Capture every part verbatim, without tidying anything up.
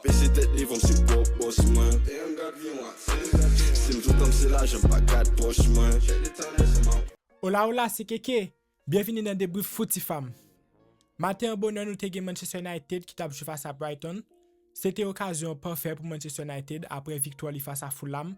Mesye tèt li van m se pwòp bòs mwen. Si m tout tan m se lajan m pa gad pòch mwen. Hola hola, se Keke. Byenvini nan debrif Fouti Fam. Maten an bonè nou te gen Manchester United ki t ap jwe fas a Brighton. Se te okazyon an pafè pou Manchester United apre viktwa li fas a Fulham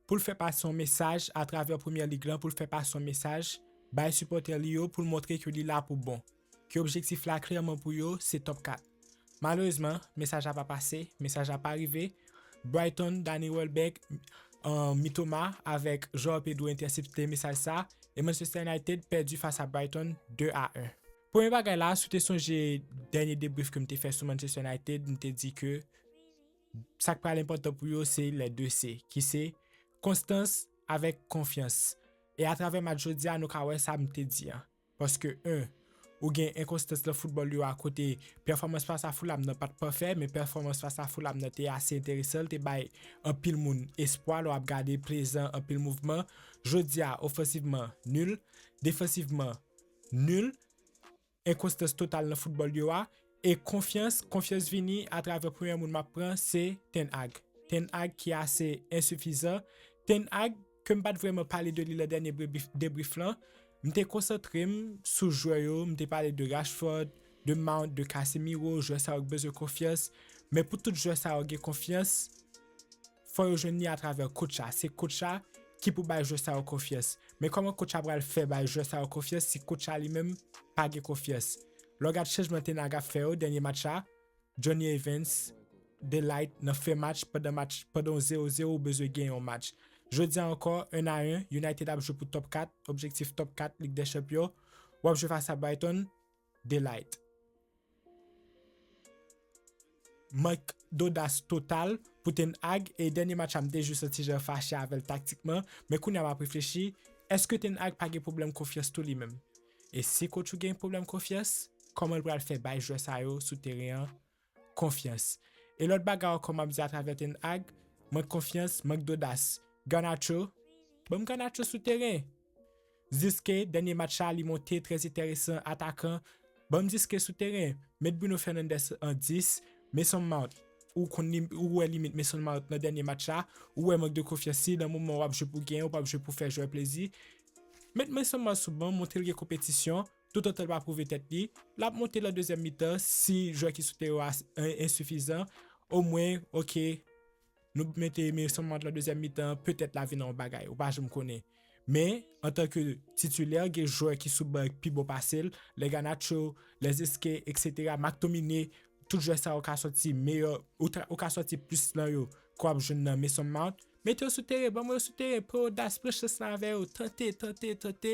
pou l fè pase yon mesaj atravè Premyè Lig lan, pou l fè pase yon mesaj bay sipòtè li yo, pou l montre ke li la pou bon, ke objektif la klèman pou yo se top kat. Malerezman, mesaj la pa pase, mesaj la pa rive. Brighton, Danny Welbeck, uh, Mitoma avèk Joao Pedro entèsepte mesaj sa e Manchester United pèdi fas a Brighton de a en. Premye bagay la, si w te sonje dènye debrif ke m te fè sou Manchester United, m te di ke sa k pral enpòtan pou yo se lè de se, ki se konstans avèk konfyans. E atravè match jodi a, nou ka wè sa m te di an. Paske, en, ou gen enkonstans nan foutbòl yo a kote pèfòmans fas a Fulham nan pa t pafè, men pèfòmans fas a Fulham nan te ase enteresan, l te bay anpil moun espwa lè w ap gade, plezan, anpil mouvman. Jodi a, ofansivman, nil, defansivman, nil, enkonstans total nan foutbòl yo a, e konfyans, konfyans vini atravè premye moun m ap pran, se Ten Hag. Ten Hag ki ase ensifizan. Ten Hag, ke m pa t vrèman pale de li nan dènye debrif, debrif lan, m te konsantre m sou jwè yo, m te pale de Rashford, de Mount, de Casemiro, jwè sa yo k bezwen konfyans. Men pou tout jwè sa yo gen konfyans, fò yo jwenn li atravè coach la. Se coach la ki pou bay jwè sa yo konfyans. Men kòman coach la pral fè bay jwè sa yo konfyans si coach la li menm pa gen konfyans? Lè w gad chanjman Ten Hag ap fè yo dènye match la, Jonny Evans, De Ligt nan fen match, pandan match, pandan w zewo zewo ou bezwen genyen yon match. Jodi a ankò, en a en, United ap jwe pou top kat, objektif top kat, Lig dè Chanpyon. W ap jwe fas a Brighton, De Ligt. Mank dodas total pou Ten Hag, e dènye match la m te jis yon ti jan fache avè l taktikman, men kounye a m ap reflechi, èske Ten Hag pa gen pwoblèm konfyans tou li menm? E si coach ou gen pwoblèm konfyans, kòman l pral fè bay jwè sa yo sou teren an konfyans? E lòt bagay ankò m ap di atravè Ten Hag, mank konfyans, mank dodas. Garnacho, ban m Garnacho sou teren. Ziske, dènye match la, li monte, trè enteresan, atakan. Ban m Ziske sou teren. Met Bruno Fernandes an dis. Mason Mount, ou konn li, ou wè limit Mason Mount nan dènye match la. Ou wè mank de konfyans li, nan moman w ap jwe pou genyen, ou p ap jwe pou fè jwè plezi. Met Mason Mount sou ban, montre l gen konpetisyon, toutotan l pa pwouve tèt li. L ap monte nan dezyèm mitan, si jwè ki sou teren an ensifizan, omwen, oke, nou mete Mason Mount nan dezyèm mitan, petèt l a vin yon bagay, ou pa janm konnen. Men, antanke titilè, gen jwè ki sou ban ki pi bon pase l, lè Garnacho, lè Ziske, eksetera, McTominay, tout jwè sa yo ka sòti meyè, ou, ou ka sòti plis nan yo ke w ap jwenn nan Mason Mount. Mete yo sou teren, ban mwen yo sou teren, pran odas, pran chans lan avè yo, tante, tante, tante,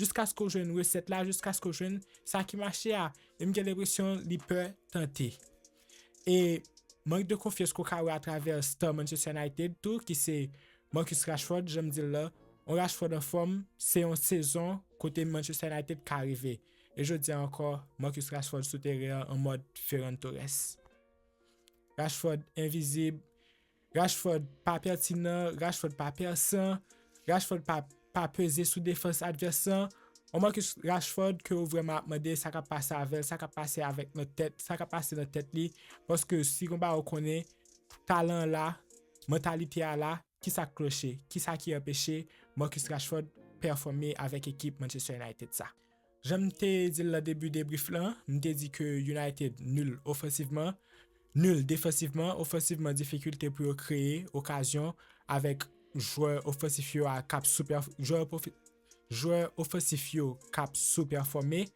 jiskaske w jwenn resèt la, jiskaske w jwenn sa ki mache a. E m gen lenpresyon li pè tante. E mank de konfyans ke w ka wè atravè star Manchester United tou, ki se Marcus Rashford, jan m di l la, yon Rashford anfòm, se yon sezon kote Manchester United ka reve. E jodi a ankò, Marcus Rashford sou teren an an mòd Ferran Torres. Rashford envizib, Rashford pa pètinan, Rashford pa pèsan, Rashford pa, pa peze sou defans advès lan. Yon Marcus Rashford ke ou vrèman ap mande sa k ap pase avè l, sa k ap pase avèk nan tèt, sa k ap pase nan tèt li. Paske si gon bagay ou konnen, talan an la, mantalite a la, kisa k kloche, kisa ki anpeche Marcus Rashford pèfòme avèk ekip Manchester United sa? Jan m te di l nan debi debrif lan, m te di ke United nil ofansivman, nil defansivman, ofansivman difikilte pou yo kreye okazyon avèk jwè ofansif yo a k ap sou pèf-, jwè pwofi-, jwè ofansif yo k ap sou pèfòme.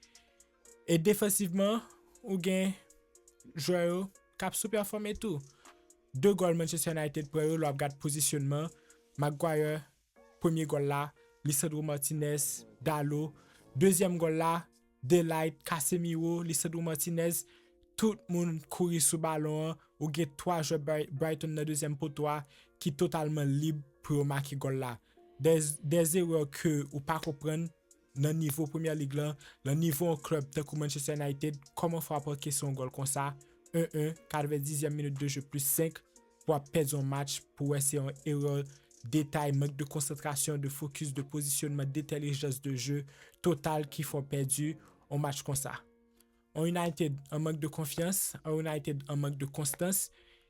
E defansivman, ou gen jwè yo k ap sou pèfòme tou. De gòl Manchester United pran yo, lè w ap gad pozisyonman, Maguire, premye gòl la, Lisandro Martinez, Dalot, dezyèm gòl la, De Ligt, Casemiro, Lisandro Martinez, tout moun kouri sou balon an, ou gen twa jwè Bri-, Brighton nan dezyèm poto a ki totalman lib pou yo make gòl la. De, de erè ke ou pa konprann nan nivo Premyè Lig lan, nan nivo yon klèb tankou Manchester United, kòman fè w ap ankense yon gòl konsa, en en, katrevendizyèm minit de jeu plis senk, pou w ap pèdi yon match, pou w wè se yon erè, detay, mank de konsantrasyon, de fokis, de pozisyonman, dentèlijans de jeu total ki fè w pèdi yon match konsa. Yon United an mank de konfyans, yon United an mank de konstans,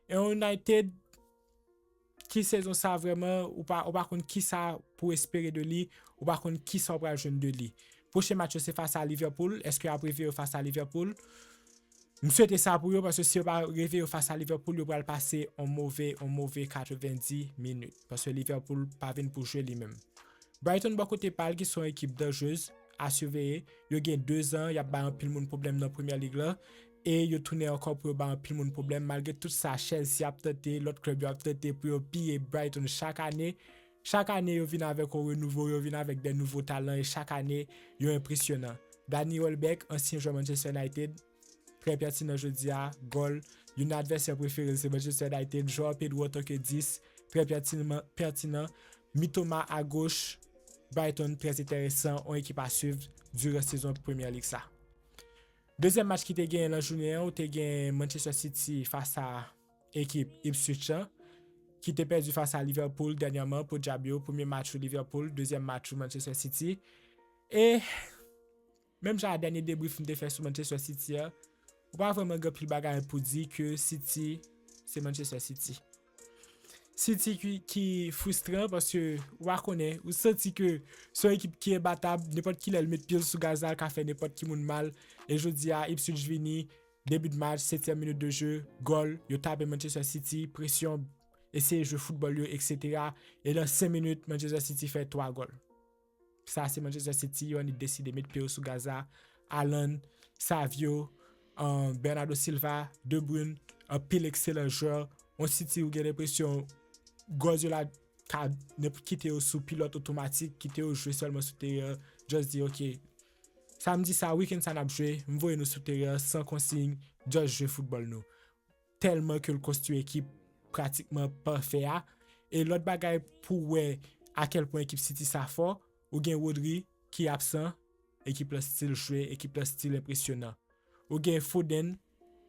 E yon United ki sezon sa vrèman, ou pa, ou pa konn kisa pou espere de li, ou pa konn kisa ou pral jwenn de li. Pwochen match yo se fas a Liverpool. Èske y ap reve yo fas a Liverpool? M swete sa pou yo, paske si yo pa reve yo fas a Liverpool, yo pral pase on move, on move katrevendis minit. Paske Liverpool pa vin pou jwe li menm. Brighton bò kote pa l ki se yon ekip danjrez a siveye. Yo gen de zan y ap bay anpil moun pwoblèm nan Premye Lig la. E yo tounen ankò pou yo bay anpil moun pwoblèm. Malgre tout sa, Chelsea ap tante, lòt klèb yo ap tante pou yo piye Brighton chak ane. Chak ane, yo vin avèk yon renouvo, yo vin avèk de nouvo talan e chak ane, yo enpresyonan. Danny Welbeck, ansyen jwè Manchester United, trè pètinan jodi a, gòl. Youn nan advèsè prefere l se Manchester United. Joao Pedro antanke dis, trè pètinan. Mitoma agoch, Brighton trè enteresan, yon ekip a swiv diran sezon Premye Lig sa. Dezyèm match ki te genyen nan jounen an, ou te gen Manchester City fas a ekip Ipswich lan, ki te pèdi fas a Liverpool dènyèman pou djab yo. Premye match ou Liverpool, dezyèm match ou Manchester City. E menm jan a dènye debrief m te fè sou Manchester City a, ou pa vrèman gen anpil bagay pou di ke City se Manchester City. City ki, ki fristran paske ou pa konnen, ou santi ke se yon ekip ki enbatab, nenpòt kilè l met pye l sou gaz la, l ka fè nenpòt ki moun mal. E jodi a, Ipswich vini, debi de match, setyèm minit de jeu, gòl, yo tape Manchester City, presyon, eseye jwe foutbòl yo, et cetera. E nan senk minit, Manchester City fè twa gòl. Sa se Manchester City, yo annik deside met pye yo sou gaz la. Haaland, Savio, um, Bernardo Silva, De Bruyne, anpil ekselan jwè. Yon City ou gen lenpresyon gòz yo la ka nenp-, kite yo sou pilòt otomatik, kite yo jwe sèlman sou teren an. Just di, ok, samdi sa, wikenn sa n ap jwe, m voye nou sou teren an san konsiy, just jwe foutbòl nou. Tèlman ke l konstwi ekip pratikman pafè a. E lòt bagay pou wè a kèl pwen ekip City sa fò, ou gen Rodri ki absan, ekip lan still jwe, ekip lan still enpresyonan. Ou gen Foden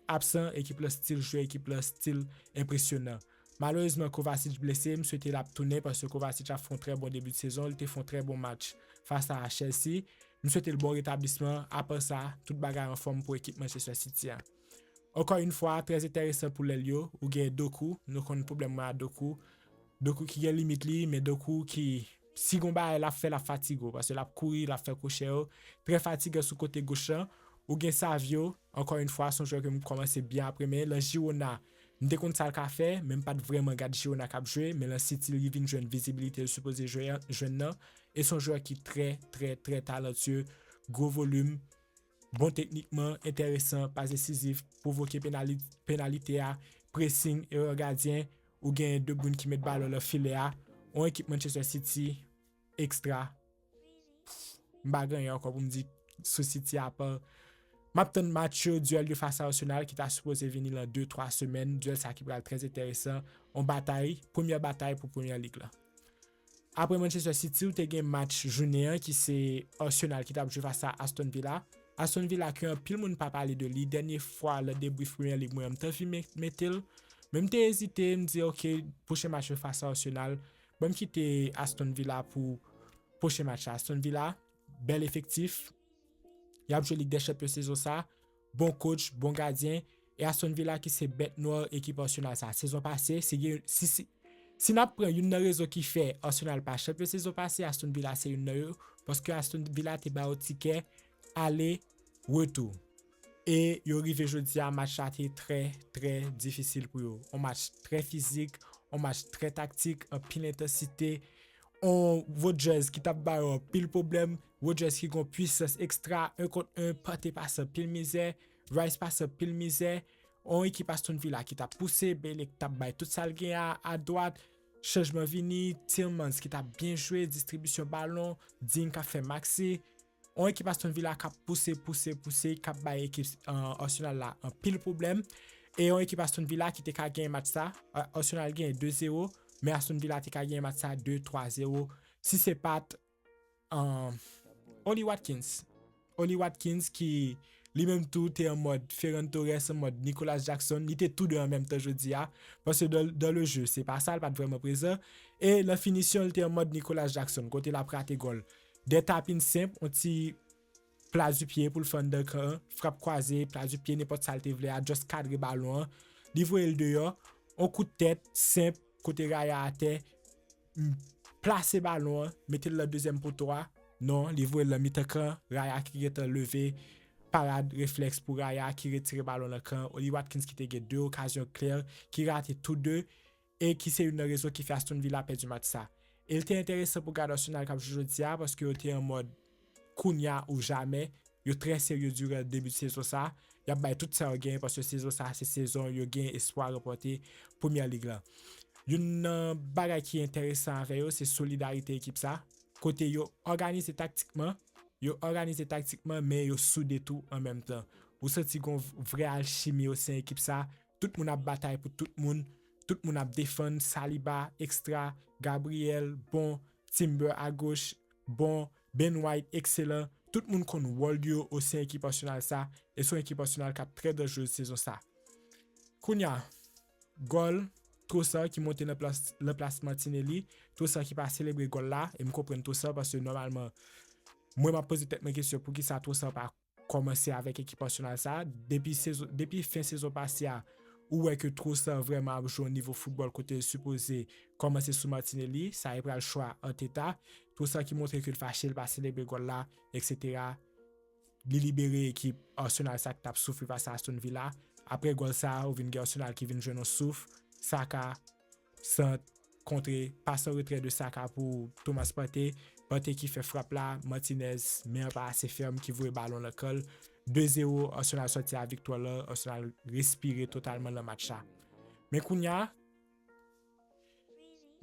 absan, ekip lan still jwe, ekip lan still enpresyonan. Malerezman, Kovacic blese, m swete l ap tounen paske Kovacic ap fè yon trè bon debi de sezon, li te fè yon trè bon match fas a Chelsea. M swete l bon retablisman, apa sa, tout bagay anfòm pou ekip Manchester City a. Ankò yon fwa, trè enteresan pou lèl yo, ou gen Doku, nou konn pwoblèm mwen a Doku. Doku ki gen limit li, men Doku ki, si gon bagay l ap fè, l ap fatige w, paske l ap kouri, l ap fè kwochè yo. Trè fatigan sou kote goch lan. Ou gen Savio, ankò yon fwa, se yon jwè ke m kòmanse byen ap renmen. Lan Girona, m te konn sa l ka fè, men m pa t vrèman gad Girona k ap jwe, men lan City, li vin jwenn vizibilite l sipoze jwe, jwenn nan. E se yon jwè ki trè, trè, trè talantye, gwo volim, bon teknikman, enteresan, pas desizif, pwovoke penali-, penalite a, pressing, erè gadyen, ou gen De Bruyne ki met balon lan filè a. Yon ekip Manchester City, ekstra. M pa gen anyen ankò pou m di sou City apa. M ap tann match yo, dyèl yo fas a Arsenal ki ta sipoze vini lan de, twa semèn. Dyèl sa ki pral trè enteresan. Yon batay, premyè batay pou Premyè Lig lan. Apre Manchester City, ou te gen match jounen an ki se Arsenal ki t ap jwe fas a Aston Villa. Aston Villa ke anpil moun pa pale de li. Dènye fwa, lè debrief Premyè Lig mwen an, m t anvi me-, mete l. Men m te ezite, m di, ok, pwochen match yo fas a Arsenal. Ban m kite Aston Villa pou pwochen match la. Aston Villa, bèl efektif. Y ap jwe Lig dè Chanpyon sezon sa. Bon coach, bon gadyen. E Aston Villa ki se bèt nwè ekip Arsenal sa. Sezon pase, si gen, si, si, si n ap pran youn nan rezon ki fè Arsenal pa chanpyon sezon pase, Aston Villa se youn nan yo. Paske Aston Villa te ba yo tikè ale, retou. E yo rive jodi a, match la te trè, trè difisil pou yo. Yon match trè fizik, yon match trè taktik, anpil entansite. Yon Rodgers ki t ap ba yo anpil pwoblèm. Rodgers ki gon pwisans ekstra, en kont en, Partey pase anpil mizè, Rice pase anpil mizè. Yon ekip Aston Villa ki t ap pouse, Bale ki t ap bay tout sa l gen a, a dwat. Chanjman vini, Tielemans ki t ap byen jwe, distribisyon balon, Digne k ap fè maksi. Yon ekip Aston Villa k ap pouse, pouse, pouse, k ap bay ekip, uh, Arsenal la anpil pwoblèm. E yon ekip Aston Villa ki te ka gen match sa, uh, Arsenal gen de zewo, men Aston Villa te ka gen match sa de, twa zewo. Si se pa t, uh, Ollie Watkins. Ollie Watkins ki li menm tou te an mòd Ferran Torres, an mòd Nicolas Jackson, li te tou de an menm tan jodi a, paske dans, dans le jeu, se pa sa, l pa t vrèman prezan. E nan finisyon, li te an mòd Nicolas Jackson, kote l ap rate gòl. De tapin senp, yon ti pla di pye pou l fè anndan kan an, frap kwaze, pla di pye, nenpòt sa l te vle a, just kadre balon an. Li voye l deyò, On kout tèt senp, kote Raya atè, m, plase balon an, mete l nan dezyèm poto a. Non, li voye l nan mitan kan, Raya ki gentan leve, parad, reflèks pou Raya ki retire balon nan kan, Ollie Watkins ki te gen de okazyon klè, ki rate tou de, e ki se youn nan rezon ki fè Aston Villa pèdi match sa. E l te enteresan pou gade Arsenal k ap jwe jodi a, paske yo te an mòd kounye a ou jamè, yo trè serye diran debi sezon sa, y ap bay tout sa yo genyen, paske sezon sa se sezon yo gen espwa ranpòte Premyè Lig lan. Youn nan bagay ki enteresan avè yo, se solidarite ekip sa, kote yo òganize taktikman, yo òganize taktikman, men yo soude tou an menm tan. Ou santi gon vrè alchimi o sen ekip sa, tout moun ap batay pou tout moun, tout moun ap defann, Saliba, ekstra, Gabriel, bon, Timber agoch, bon, Ben White, ekselan, tout moun konn wòl yo o sen ekip Arsenal sa, e se yon ekip Arsenal k ap trè danjere sezon sa. Kounye a, gòl, Trossard ki monte nan plas, nan plas Martinelli, Trossard ki pa selebre gòl la, e m konprann Trossard paske nòmalman, mwen m ap poze tèt mwen kesyon poukisa Trossard pa kòmanse avèk ekip Arsenal sa, depi sezon, depi fen sezon pase a, ou wè ke Trossard vrèman ap jwe yon nivo foutbòl kote l sipoze kòmanse sou Martinelli, sa e pral chwa Arteta, Trossard ki montre ke l fache, l pa selebre gòl la, eksetera. Li libere ekip Arsenal sa ki t ap soufri fas a Aston Villa. Apre gòl sa, ou vin gen Arsenal ki vin jwenn yon souf, Saka, sant, kontre, pas an retrè de Saka pou Thomas Partey, Partey ki fè frap la, Martinez, men an pa ase fèm, ki voye balon nan kan l, de zewo, Arsenal sòti a viktwa la, Arsenal respire totalman nan match la. Men kounye a,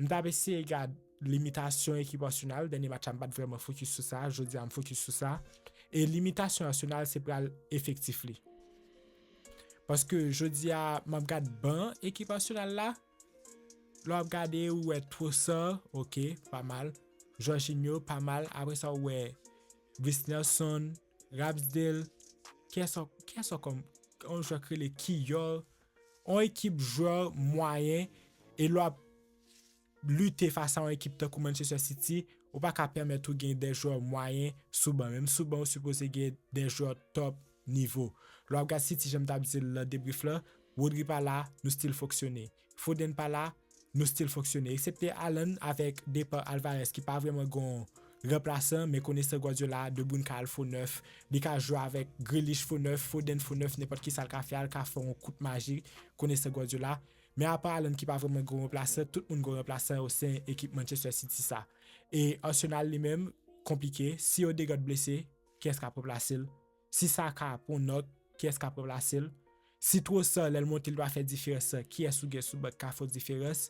m t ap eseye gad limitasyon ekip Arsenal, dènye match la m pa t vrèman fokis sou sa, jodi a m fokis sou sa, e limitasyon Arsenal se pral efektif li. Paske jodi a, m ap gad ban ekip Arsenal la, lè w ap gade, ou wè Trossard, ok, pa mal. Jorginho, pa mal. Apre sa, ou wè Reiss Nelson, Ramsdale, kiyès an-, kiyès ankò, yon jwè k rele Kiyor, yon ekip jwè mwayen, e lè w ap lite fas a yon ekip tankou Manchester City, ou pa ka pèmèt ou gen de jwè mwayen sou ban. Menm sou ban, ou sipoze gen de jwè top nivo. Lè w ap gad City, jan m t ap di l nan debrief la, Rodri pa la, nou still fonksyone. Foden pa la, nou still fonksyone. Eksepte Haaland avèk depa Alvarez ki pa vrèman gon ranplasan, men konesan Guardiola, De Bruyne ka al fo nèf, li ka jwe avèk Grealish fo nèf, Foden fo nèf, nenpòt kisa l ka fè a, l ka fè yon kout maji, konesan Guardiola. Men apa Haaland ki pa vrèman gon ranplasan, tout moun gon ranplasan o sen ekip Manchester City sa. E Arsenal li menm, konplike. Si Odegaard blese, kiyès k ap ranplase l? Si Saka pran nòk, kiyès k ap ranplase l? Si Trossard, lè l monte, li pa fè diferans lan, kiyès ou gen sou ban k ka fè w diferans?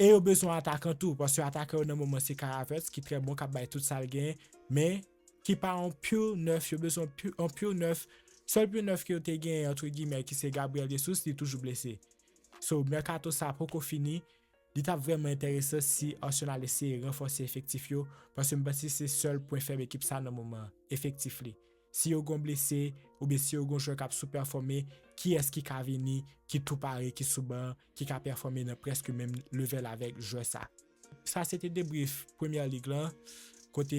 E yo bezwen atakan tou, paske atakan yo nan moman se Kai Havertz ki trè bon, k ap bay tout sa l genyen, men ki pa yon pure nèf, yo bezwen pu-, yon pure nèf. Sèl pure nèf ke yo te genyen, entre guillemets, ki se Gabriel Jesus, li toujou blese. So, mèkato sa poko fini, li t ap vrèman enteresan si Arsenal eseye ranfòse efektif yo, paske m panse se sèl pwen fèb ekip sa nan moman an, efektif li. Si yo gon blese, oubyen si yo gon jwè k ap soupèfòme, kiyès ki ka vini, ki tou pare, ki sou ban, ki ka pèfòme nan prèske menm level avèk jwè sa? Sa se te debrief Premyè Lig lan, kote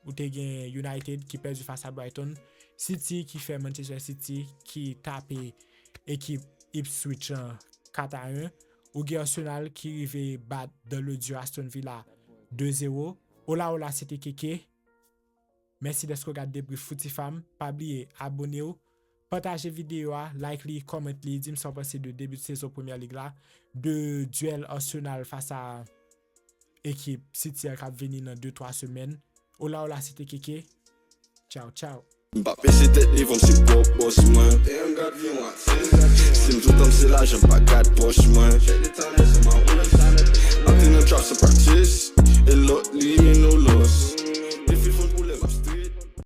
ou te gen United ki pèdi fas a Brighton, City ki fè Manchester City ki tape ekip Ipswich an kat a en, ou gen Arsenal ki rive bat dans le dur Aston Villa de zewo. Ola ola, se te Keke. Mèsi dèske w gad debrief Foutifam. Pa bliye abone w, pataje videyo a, like li, comment li, di m sa w panse de debi sezon Premyè Lig la, de dyèl Arsenal fas a ekip City an k ap vini nan de twa semèn. Ola ola, se te Keke. Tchaw, tchaw. M pa pese tèt li, fò m se pwòp bòs mwen. Si m tout tan m se lajan, m pa gad pòch mwen. Antre nan trap san practice.